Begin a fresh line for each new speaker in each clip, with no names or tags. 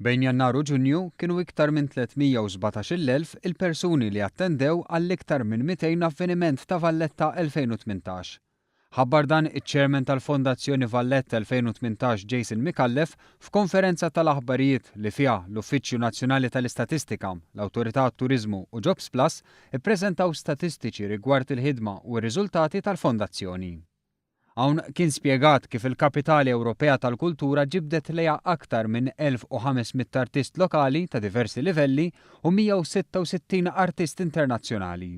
Bejn Jannar u Ġunju kienu iktar minn 317,000 il-persuni li attendew għall-iktar minn 200 avveniment ta' Valletta 2018. Ħabbar dan iċ-Chairman tal-Fondazzjoni Valletta 2018 Jason Micallef f'konferenza tal-aħbarijiet li fiha l-Uffiċċju Nazzjonali tal-Istatistika, l-Awtorità għat-Turiżmu u Jobsplus ippreżentaw statistiċi rigward il-ħidma u r-riżultati tal-Fondazzjoni. Hawn kien spjegat kif il-Kapitali Ewropea tal-Kultura ġibdet lejha aktar minn 1,500 artist lokali ta' diversi livelli u 166 artist internazzjonali.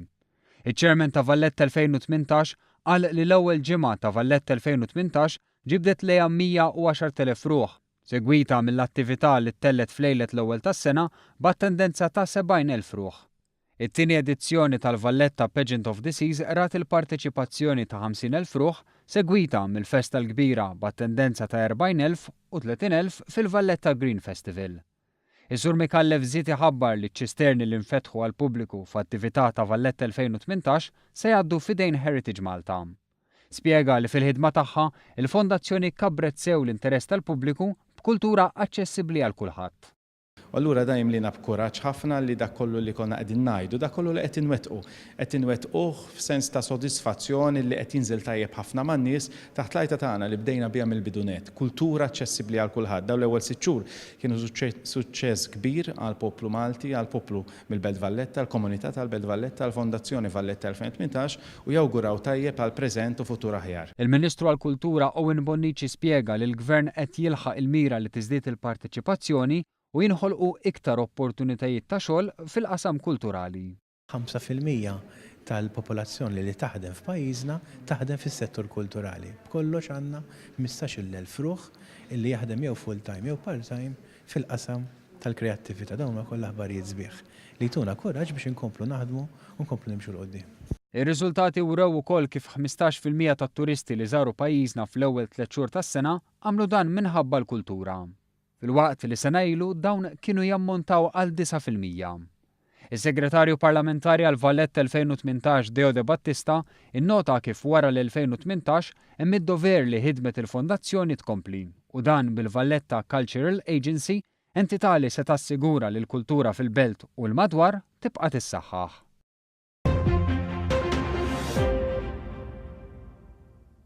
Iċ-Chairman ta' Valletta 2018 qal li l-ewwel ġimgħa ta' Valletta 2018 ġibdet lejha 110,000 ruħ, segwita mill-attività li ttellgħet f'lejlet l-ewwel tas-sena b'attendenza ta' 70,000 ruħ. It-tieni edizzjoni tal-Valletta Pageant of the Seas rat il-parteċipazzjoni ta' 50,000 ruħ, segwita mill-Festa l-Kbira b'attendenza ta' 40,000 u 30,000 fil-Valletta Green Festival. Is-Sur Micallef żied iħabbar li ċ-ċisterni li nfetħu għall-pubbliku f'attività ta' Valletta 2018 se jgħaddu f'idejn Heritage Malta. Spjega li fil-ħidma tagħha, il-Fondazzjoni kabbret sew l-interess tal-pubbliku b'kultura aċċessibbli għal kulħadd.
U allura dan jimlina b'kuraġġ ħafna li dak kollu li konna qegħdin ngħidu, dak kollu li qed inwettqu, qed inwettquh f'sens ta' sodisfazzjon li qed jinżel tajjeb ħafna man-nies taħt l-għajta tagħna li bdejna biha mill-bidu nett, kultura aċċessibbli għal kulħadd. Dawn l-ewwel sitt xhur kienu suċċess kbir għall-poplu Malti, għall-poplu mill-Belt Valletta, għall-komunità tal-Belt Valletta, għall-Fondazzjoni Valletta 2018 u jawguraw tajjeb għal preżent u futur aħjar.
Il-Ministru għall-Kultura Owen Bonnici spjega li l-Gvern qed jilħaq il-mira li tiżdied il-parteċipazzjoni u jinħolqu iktar opportunitajiet ta' xogħol fil-qasam kulturali.
5% tal-popolazzjoni li taħdem f'pajjiżna taħdem fis-settur kulturali. B'kollox għandna 15,000 ruħ illi jaħdem jew full-time jew part-time fil-qasam tal-kreattività. Dawn huma kollha aħbarijiet sbieħ li jtuna kuraġġ biex inkomplu naħdmu u nkomplu nimxu 'l quddiem.
Ir-riżultati wrew ukoll kif 15% tat-turisti li żaru pajjiżna fl-ewwel tliet xhur tas-sena għamlu dan minħabba l-kultura. Filwaqt li sena ilu dawn kienu jammontaw għal 9%. Is-Segretarju Parlamentari għal Valletta 2018 Deo De Battista innota kif wara l-2018 hemm id-dover li ħidmet il-Fondazzjoni tkompli u dan bil-Valletta Cultural Agency, entità li se tassigura li l-kultura fil-belt u l-madwar tibqa' tissaħħaħ.